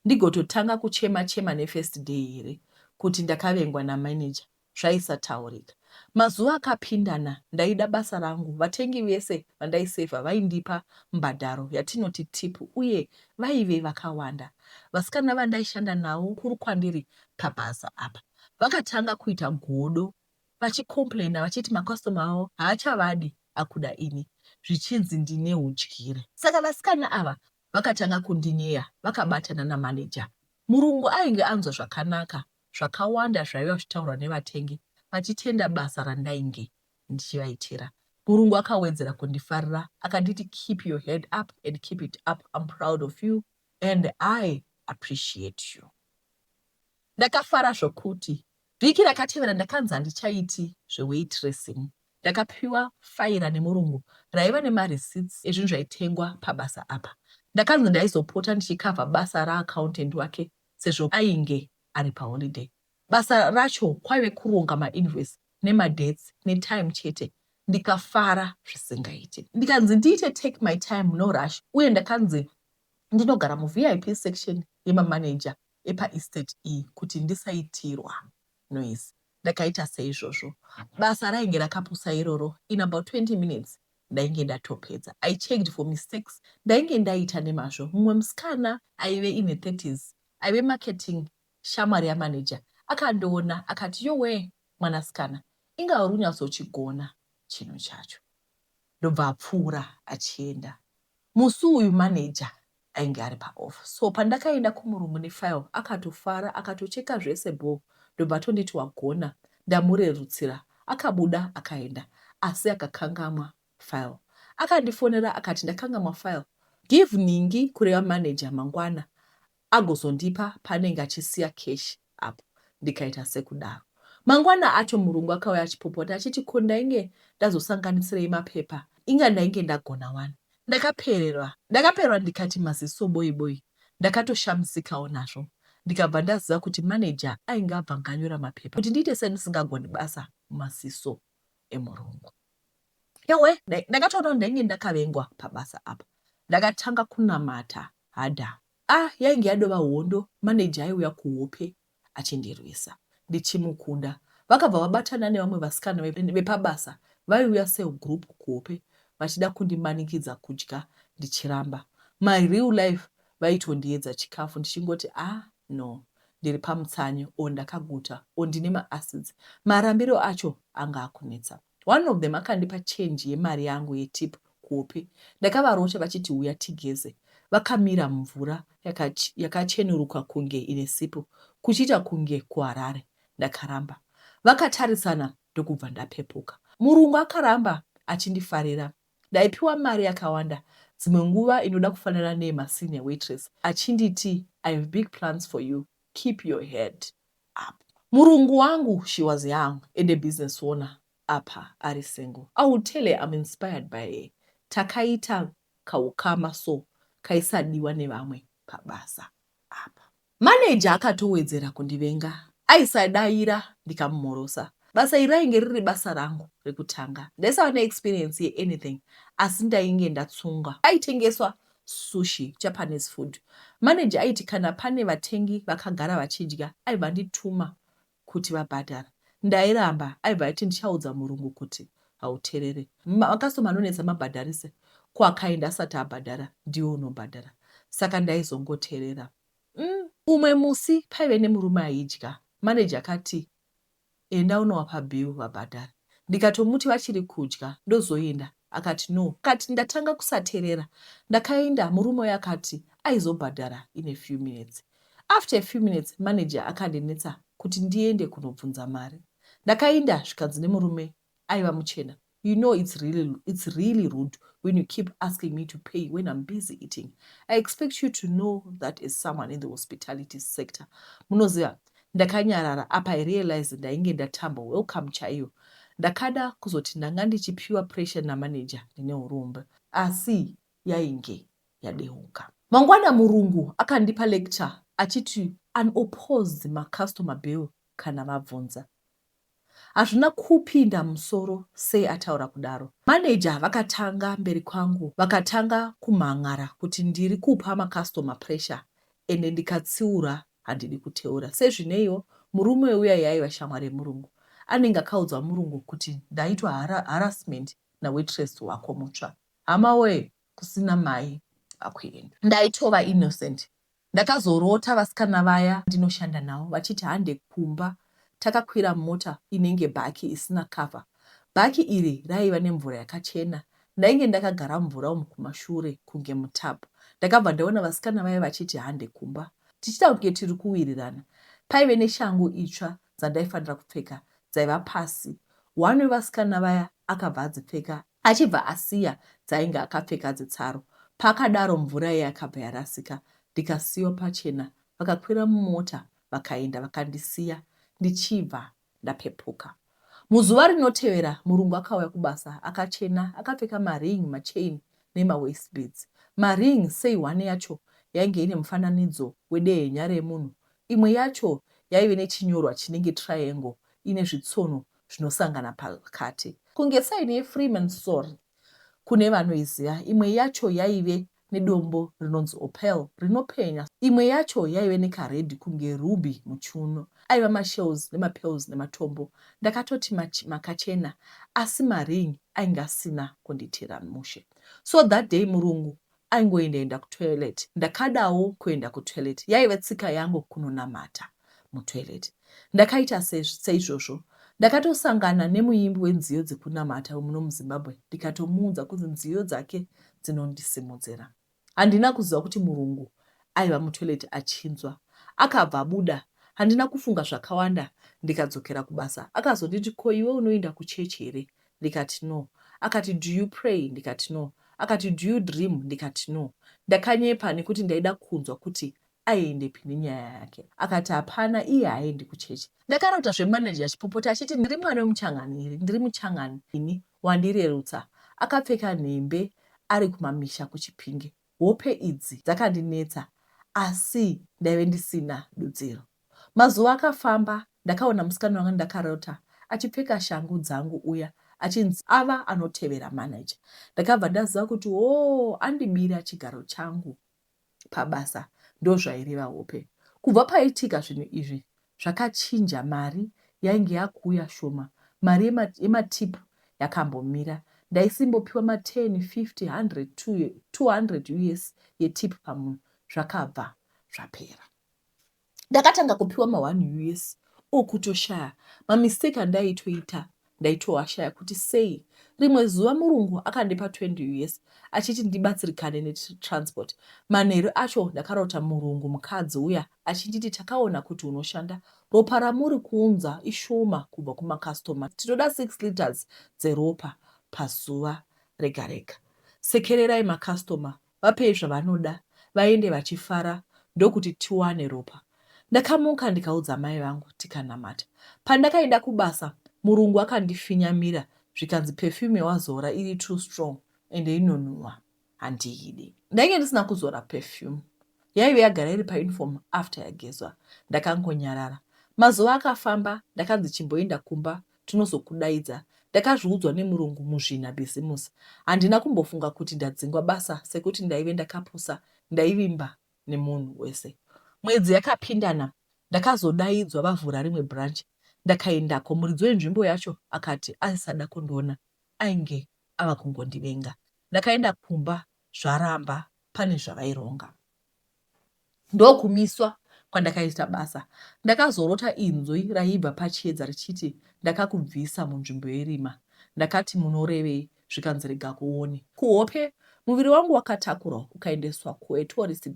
S1: ndigototanga kuchema chema nefirst day here kuti ndakavengwa namanager zvaisataurika. Mazuva akapindana ndaida basa rangu, vatengi vese vandaisevha vaindipa mbhadharo yatinoti tip uye vaive vakawanda. Vasikana vandaishanda navo kuru kwandiri pabasa apa vakatanga kuita godo vachicomplainer vachiti macustomer avo haachavadi akuda ini zvichinzi ndine hudyire. Saka vasikana ava vakatanga kundinyeya vakabatana namanager. Murungu ainge anzwa zvakanaka zvakawanda zvaiva zvichitaurwa nevatengi vachitenda basa randainge ndichivaitira. Murungu akawedzera kundifarira akanditi keep your head up and keep it up I'm proud of you and I appreciate you. Ndakafara zvokuti. Vhiki rakatevera ndakanzi handichaiti zvewaitressing. Ndakapiwa faira nemurungu raiva nemareceipts ezvinhu zvaitengwa pabasa apa. Ndakanzi ndaizopota ndichikavha basa raaccountant wake sezvo ainge ari paholiday. Basa racho kwaive kuronga mainvoice nemadates netime chete ndikafara zvisingaite. Ndikanzi ndiite take my time no rush uye ndakanzi ndinogara muVIP section yemamanager epaestate iyi kuti ndisaitirwa noise. Ndakaita seizvozvo. Basa rainge rakapusa iroro in about 20 minutes ndainge ndatopedza. I checked for mistakes ndainge ndaita nemazvo. Mumwe musikana aive in her 30s aive marketing shamwari yamanager akandiona akati yowee mwanasikana inga uri kunyatsochigona chinhu chacho. Ndobva apfuura achienda. Musi uyu manager ainge ari paoff so pandakaenda kumurungu nefile akatofara akatocheka zvese bhoo ndobva atonditi wagona ndamurerutsira. Akabuda akaenda asi akakangamwa file. Akandifonera akati ndakangamwa file give nhingi kureva manager mangwana agozondipa paanenge achisiya cash apo ndikaita sekudaro. Mangwana acho murungu akauya achipopota achiti ko ndainge ndazosanganisirei mapepa inga ndainge ndagona wani. Ndakapererwa ndakapererwa ndikati maziso boi boi. Ndakatoshamisikawo nazvo ndikabva ndaziva kuti manager ainge abvanganyura mapepa kuti ndiite sendisingagoni basa mumaziso emurungu. Yowe ndakatoona kuti ndainge ndakavengwa pabasa apa. Ndakatanga kunamata hada. Ah yainge yadova hondo manager aiuya kuhope achindirwisa ndichimukunda. Vakabva vabatana nevamwe vasikana vepabasa vaiuya segroup kuhope vachida kundimanikidza kudya ndichiramba. My real life vaitondiedza chikafu ndichingoti ah no ndiri pamutsanyo or ndakaguta or ndine maacids. Marambiro acho anga akunetsa. One of them akandipa change yemari yangu yetip kuhope. Ndakavarota vachiti huya tigeze. Vakamira mumvura yakachenuruka kunge ine sipo kuchiita kunge kuHarare. Ndakaramba. Vakatarisana ndokubva ndapepuka. Murungu akaramba achindifarira. Ndaipiwa mari yakawanda dzimwe nguva inoda kufanana neyema senior waitress achinditi I have big plans for you keep your head up. Murungu wangu she was young and a business owner apa ari single. I would tell her I'm inspired by her. Takaita kaukama so kaisadiwa nevamwe pabasa apa. Manager akatowedzera kundivenga. Aisadaira ndikamumhorosa. Basa iri rainge riri basa rangu rekutanga. Ndaisava neexperience yeanything asi ndainge ndatsunga. Paitengeswa sushi, Japanese food. Manager aiti kana pane vatengi vakagara vachidya aibva andituma kuti vabhadhara. Ndairamba aibva ati ndichaudza murungu kuti hauterere. Makasitoma anonetsa mabhadharise ko akaenda asati abhadhara ndiwe unobhadhara. Saka ndaizongoterera. Umm umwe musi paive nemurume aidya manager akati enda unovapa bill vabhadhare. Ndikatomuti vachiri kudya ndozoenda akati no. Akati ndatanga kusaterera. Ndakaenda murume uya akati aizobhadhara in a few minutes. After a few minutes manager akandinetsa kuti ndiende kunobvunza mari. Ndakaenda zvikanzi nemurume aiva muchena You know it's really, it's really rude when you keep asking me to pay when I'm busy eating. I expect you to know that as someone in the hospitality sector. Munoziva, ndakanyarara apa I realize ndainge ndatamba welcome chaiyo. Ndakada kuzoti ndanga ndichipiwa pressure namanager ndine urombo. Asi yainge yadeuka. Mangwana murungu akandipa lecture achiti unopose macustomer bill kana vabvunza. Hazvina kupinda musoro sei ataura kudaro. Manager vakatanga mberi kwangu vakatanga kumhan'ara kuti ndiri kupa macustomer pressure ende ndikatsiura handidi kuteura. Sezvineiwo murume uya yaiva shamwari yemurungu. Anenge akaudzwa murungu kuti ndaitwa harassment nawaitress wako mutsva. Hama woye kusina mai vakuenda. Ndaitova innocent. Ndakazorota vasikana vaya ndinoshanda navo vachiti hande kumba takakwira mota inenge bhaki isina cover. Bhaki iri raiva nemvura yakachena. Ndainge ndakagara mumvura umu kumashure kunge mutub. Ndakabva ndaona vasikana vaya vachiti hande kumba. Tichiita kunge tiri kuwirirana. Paive neshangu itsva dzandaifanira kupfeka dzaiva pasi. One wevasikana vaya akabva adzipfeka achibva asiya dzaainge akapfeka dzetsaro. Paakadaro mvura iya yakabva yarasika ndikasiiwa pachena. Vakakwira mumota vakaenda vakandisiya ndichibva ndapepuka. Muzuva rinotevera murungu akauya kubasa akachena akapfeka maring, machain nemawaist beads. Maring sei one yacho yainge ine mufananidzo wedehenya remunhu imwe yacho yaive nechinyorwa chinenge triangle ine zvitsono zvinosangana pakati kunge saini yefreemasonry kune vanoiziva. Imwe yacho yaive nedombo rinonzi opal rinopenya. Imwe yacho yaive nekaredhi kunge ruby muchiuno. Aiva mashells nemapearls nematombo. Ndakatoti makachena asi maring ainge asina kundiitira mushe. So that day murungu aingoendaenda kutoilet. Ndakadawo kuenda kutoilet. Yaive tsika yangu kunonamata mutoilet. Ndakaita seizvozvo. Ndakatosangana nemuimbi wenziyo dzekunamata wemuno muZimbabwe ndikatomuudza kunzi nziyo dzake dzinondisimudzira. Handina kuziva kuti murungu aiva mutoilet achinzwa. Akabva abuda. Handina kufunga zvakawanda ndikadzokera kubasa. Akazonditi ko iwe unoenda kuchurch here? Ndikati no. Akati do you pray? Ndikati no. Akati do you dream? Ndikati no. Ndakanyepa nekuti ndaida kunzwa kuti aiendepi nenyaya yake. Akati hapana iye haaendi kuchechi. Ndakarota zvemanager achipopota achiti ndiri mwana wemuchangani here, ndiri muchangani ini wandirerutsa. Akapfeka nhembe ari kumamisha kuChipinge. Hope idzi dzakandinetsa asi ndaive ndisina dudziro. Mazuva akafamba ndakaona musikana wanga ndakarota achipfeka shangu dzangu uya achinzi ava anotevera manager. Ndakabva ndaziva kuti hoo andibira chigaro changu pabasa ndozvaireva hope. Kubva paitika zvinhu izvi zvakachinja mari yainge yakuuya shoma mari yematip yakambomira ndaisimbopiwa ma 10, 50, 100, 200 us yetip pamunhu zvakabva zvapera. Ndakatanga kupiwa ma 1 us okutoshaya mamistake andaitoita ndaitoashaya kuti sei. Rimwe zuva murungu akandipa 20 us achiti ndibatsirikane netransport. Manheru acho ndakarota murungu mukadzi uya achinditi takaona kuti unoshanda, ropa ramuri kuunza ishoma kubva kumacustomer tinoda 6 litres dzeropa pazuva rega rega. Sekererai macustomer Vapei zvavanoda vaende vachifara ndokuti tiwane ropa. Ndakamuka ndikaudza mai vangu tikanamata. Pandakaenda kubasa murungu akandifinyamira zvikanzi perfume yawazora iri too strong ende inonhuhwa handiidi. Ndainge ndisina kuzora perfume yaive yagara iri pauniform after yagezwa. Ndakangonyarara. Mazuva akafamba ndakanzi chimboenda kumba tinozokudaidza. Ndakazviudzwa nemurungu muzvina bhizimusi. Handina kumbofunga kuti ndadzingwa basa sekuti ndaive ndakapusa ndaivimba nemunhu wese. Mwedzi yakapindana ndakazodaidzwa vavhura rimwe branch ndakaendako. Muridzi wenzvimbo yacho akati aisada kundiona ainge ava kungondivenga. Ndakaenda kumba zvaramba pane zvavaironga. Ndokumiswa kwandakaita basa. Ndakazorota inzwi raibva pachiedza richiti ndakakubvisa munzvimbo yerima. Ndakati munorevei zvikanzi rega kuone. Kuhope, muviri wangu wakatakurwa ukaendeswa kua tourist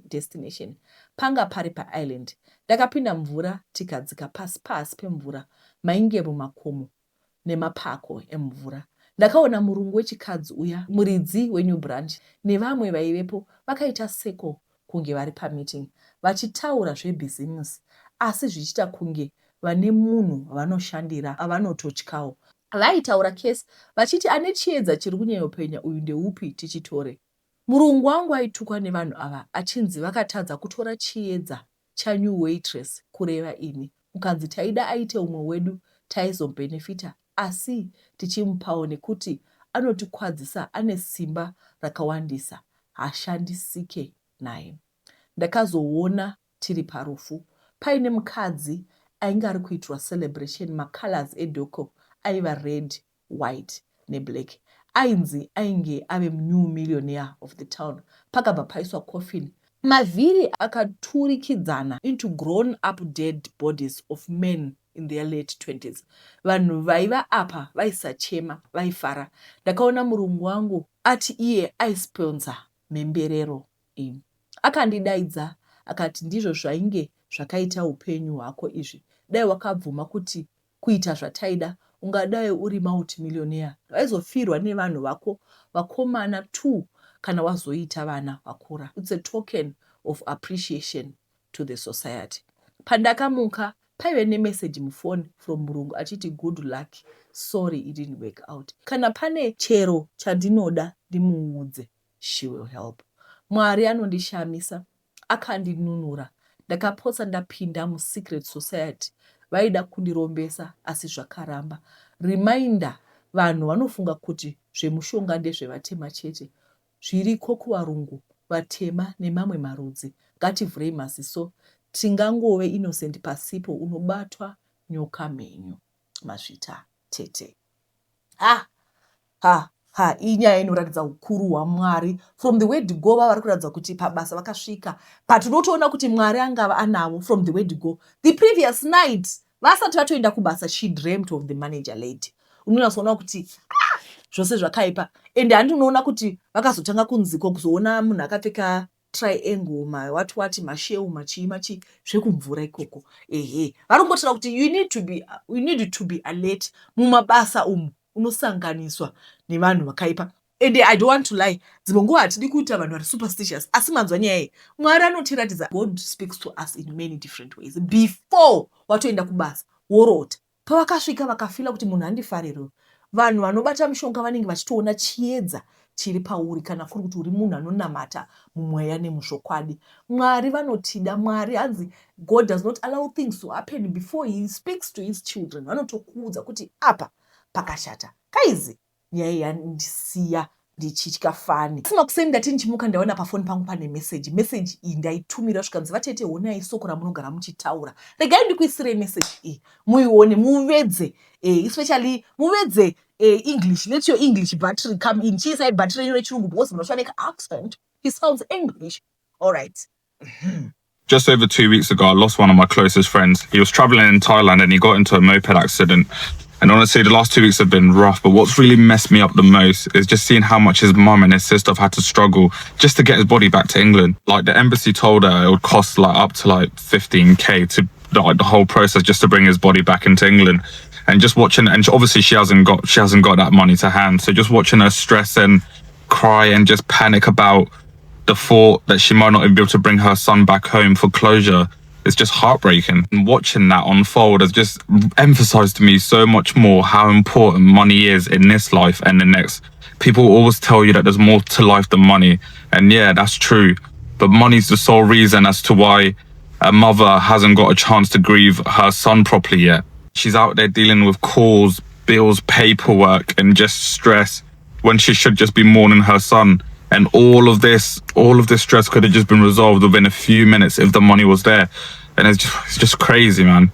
S1: destination. Panga pari paisland. Ndakapinda mvura tikadzika pasi pasi pemvura mainge mumakomo nemapako emvura. Ndakaona murungu wechikadzi uya, muridzi wenew branch nevamwe vaivepo vakaita circle kunge vari pameeting vachitaura zvebhizimusi asi zvichiita kunge vane munhu wavanoshandira avanototyawo. Vaitaura case vachiti ane chiedza chiri kunyanyopenya uyu ndeupi tichitore. Murungu wangu aitukwa nevanhu ava achinzi vakatadza kutora chiedza chanew waitress kureva ini kukanzi taida aite umwe wedu taizobenefita asi tichimupawo nekuti anotikwadzisa ane simba rakawandisa hashandisike naye. Ndakazoona tiri parufu paine mukadzi ainge ari kuitirwa celebration macolors edhoko aiva red, white neblack. Ainzi ainge ave new millionaire of the town. Pakabva paiswa coffin. Mavhiri akaturikidzana into grown up dead bodies of men in their late twenties. Vanhu vaiva apa vaisachema, vaifara. Ndakaona murungu wangu ati iye aisponser mhemberero iyi. Akandidaidza akati ndizvo zvainge zvakaita upenyu hwako izvi, dai wakabvuma kuti kuita zvataida ungadai uri multi-millionaire. Waizofirwa nevanhu vako vakomana two kana wazoita vana vakura. It's a token of appreciation to the society. Pandakamuka paive nemessage mufoni from murungu achiti good luck, sorry it didn't work out. Kana pane chero chandinoda ndimuudze she will help. Mwari anondishamisa akandinunura. Ndakapotsa ndapinda musecret society vaida kundirombesa asi zvakaramba. Reminder vanhu vanofunga kuti zvemushonga ndezvevatema chete. Zviriko kuvarungu, vatema nemamwe marudzi. Ngativhurei maziso. Tingangove innocent pasipo unobatwa nyoka mhenyu. Mazvita tete. Ha ha ha inyaya inoratidza ukuru hwaMwari. From the word go vava vari kuratidza kuti pabasa vakasvika. But unotoona kuti Mwari angava anavo from the word go. The previous night vasati vatoenda kubasa she dreamt of the manager lady. Unonyatsoona kuti ah, zvose zvakaipa. And handi unoona kuti vakazotanga kunziko kuzoona munhu akapfeka triangle ma what what masheu machii machii zvekumvura ikoko ehe vari kungotaura kuti you need to be, you need to be alert mumabasa umu unosanganiswa nevanhu vakaipa and I don't want to lie dzimwe nguva hatidi kuita vanhu vari superstitious asi manzwa nyaya iyi Mwari anotiratidza God speaks to us in many different ways before watoenda kubasa worota Pavakasvika vakafila kuti munhu andifarire uyu. Vanhu vanobata mishonga vanenge vachitoona chiedza chiri pauri kana kuri kuti uri munhu anonamata mumweya nemuzvokwadi. Mwari vanotida. Mwari hanzi God does not allow things to happen before he speaks to his children. Vanotokuudza kuti apa pakashata. Kaizi nyaya yandisiya ndichitya fani. Asi makuseni ndati ndichimuka ndaona pafoni pangu pane message. Message iyi ndaitumira zvikanzi vatete honai soko ramunogara muchitaura. Regai ndikuisirei message iyi muione muvedze eh, especially muvedze eh, English. Let your English battery come in. Chiisai battery renyu rechirungu because munoshanda neka accent. He sounds English. All right.
S2: Just over 2 weeks ago, I lost one of my closest friends. He was traveling in Thailand and he got into a moped accident. And honestly, the last 2 weeks have been rough. But what's really messed me up the most is just seeing how much his mum and his sister have had to struggle just to get his body back to England. Like, the embassy told her it would cost like up to like 15K to like the whole process just to bring his body back into England. And just watching, and obviously she hasn't got that money to hand. So just watching her stress and cry and just panic about the thought that she might not even be able to bring her son back home for closure is just heartbreaking. And watching that unfold has just emphasized to me so much more how important money is in this life and the next. People always tell you that there's more to life than money. And yeah, that's true. But money's the sole reason as to why a mother hasn't got a chance to grieve her son properly yet. She's out there dealing with calls, bills, paperwork, and just stress when she should just be mourning her son. And all of this stress could have just been resolved within a few minutes if the money was there. And it's just crazy, man.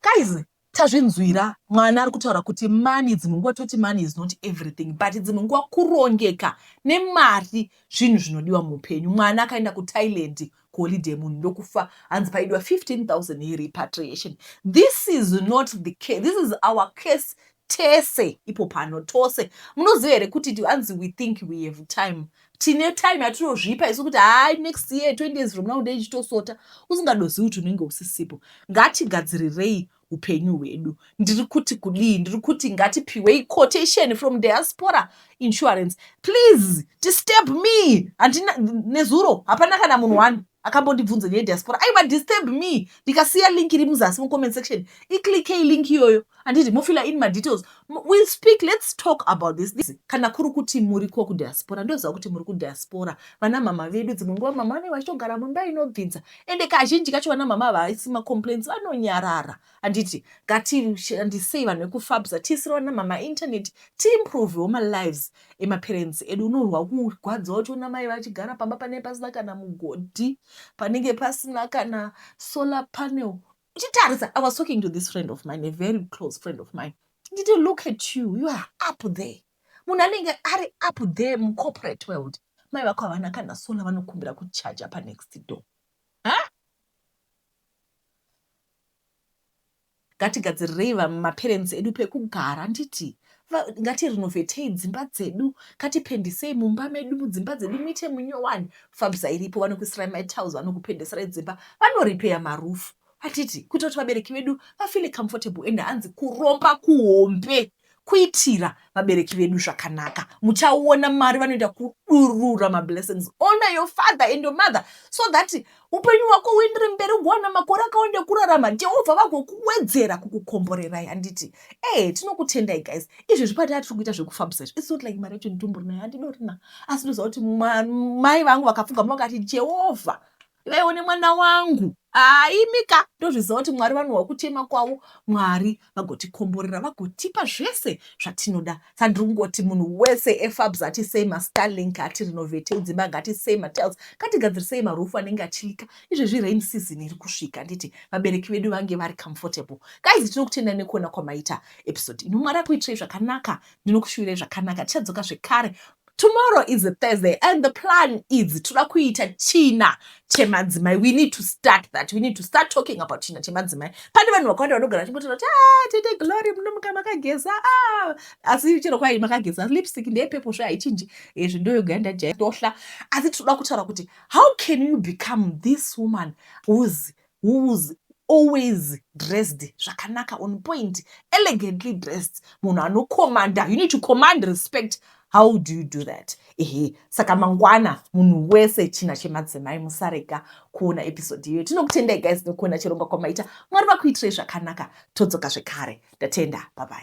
S1: Guys, tazvinzwira mwana ari kutaura kuti money, dzimwe nguva toti money is not everything, but dzimwe nguva kurongeka nemari zvinhu zvinodiwa muupenyu. Mwana akaenda kuThailand kuholiday, munhu ndokufa, hanzi paidiwa 15,000 yerepatriation. This is not the case, this is our case tese ipo pano tose. Munoziva here kuti hanzi we think we have time, tine time yatinozvipa isu kuti hai, next year, 20 years from now, ndeichitosota, usingadozivi kuti unenge usisipo. Ngatigadzirirei upenyu hwedu. Ndiri kuti kudii? Ndiri kuti ngatipiwei quotation from diaspora insurance. Please disturb me. Handina nezuro, hapana kana munhu one akambondibvunza nyaya yediaspora. Aiwa, disturb me. Ndikasiya link iri muzasi mucomment section, iclickei link iyoyo, handiti mofilla in madetails. We speak, let's talk about this. Kana kuri kuti muriko kudiaspora, ndoziva kuti muri kudiaspora, vana mama vedu, dzimwe nguva mama vanenge vachitogara mumba inobvinza, ende kazhinji kacho vana mama havaisi macomplaints, vanonyarara, handiti? Ngatishandisei vanhu vekufabsa, tiisire vana mama internet, tiimprovewo malives emaparents edu. Unorwa kurwadza uchiona mai vachigara pamba panenge pasina kana mugodhi, panenge pasina kana solar panel. Uchitarisa, I was talking to this friend of mine, a very close friend of mine. Nditi, look at you, you are up there. Munhu anenge ari up there mucorporate world. Mai vako havana kana solar vanokumbira kuchaja panext door. Ha? Ngatigadzirirei maparents edu pekugara handiti? Ngatirinovetei dzimba dzedu, ngatipendisei mumba medu, mudzimba dzedu muite munyowani. Fabza iripo, vanokuisirai matiles, vanokupendeserai dzimba, vanoripeya marufu handiti? Kuita kuti vabereki vedu vafile comfortable. Ende hanzi kuromba kuhombe kuitira vabereki vedu zvakanaka. Muchaona mari vanoita kudurura mablessings. Honor your father and your mother so that upenyu hwako huendere mberi, ugowana makore akawanda ekurarama, Jehovha vagokuwedzera kukukomborerai handiti? Eh, tinokutendai guys. Izvezvi pati atiri kuita zvekufambisa izvi, it's not like mari yacho nditombori nayo, handidorina, asi ndoziva kuti mai vangu vakapfugama vakati, Jehovha, ivaiwo nemwana wangu. Aimika, ndozviziva kuti Mwari vanohwa kuchema kwavo, Mwari vagotikomborera, vagotipa zvese zvatinoda. Saka ndiri kungoti munhu wese eFabs, atisei maStarlink, atirinovhetei dzimba, ngatisei matiles, ngatigadzirisei marufu anenge achilika. Izvezvi rain season iri kusvika, handiti? Vabereki vedu vange vari comfortable. Guys, tinokutenda nekuona kwamaita episode ino. Mwari akuitirei zvakanaka, ndinokushuvirai zvakanaka. Tichadzoka zvekare. Tomorrow is a Thursday and the plan is toda kuita china chemadzimai. We need to start that. We need to start talking about china chemadzimai. Pane vanhu vakawanda vanogara vachingotaura kuti, ah, Tete Glory, munomuka makageza. Ah, asi chero kwai makageza, lipstick ndeyepepo zve, haichinji. Izvi ndoyoga ndajai tohla. Asi tinoda kutaura kuti how can you become this woman who's always dressed zvakanaka, on point, elegantly dressed, munhu anokomanda. You need to command respect. How do you do that? Ehe, saka mangwana munhu wese china chemadzimai, musarega kuona episode iyoyo. Tinokutendai guys nekuona chirongwa kwamaita. Mwari vakuitirei zvakanaka. Todzoka zvekare. Ndatenda, bye bye.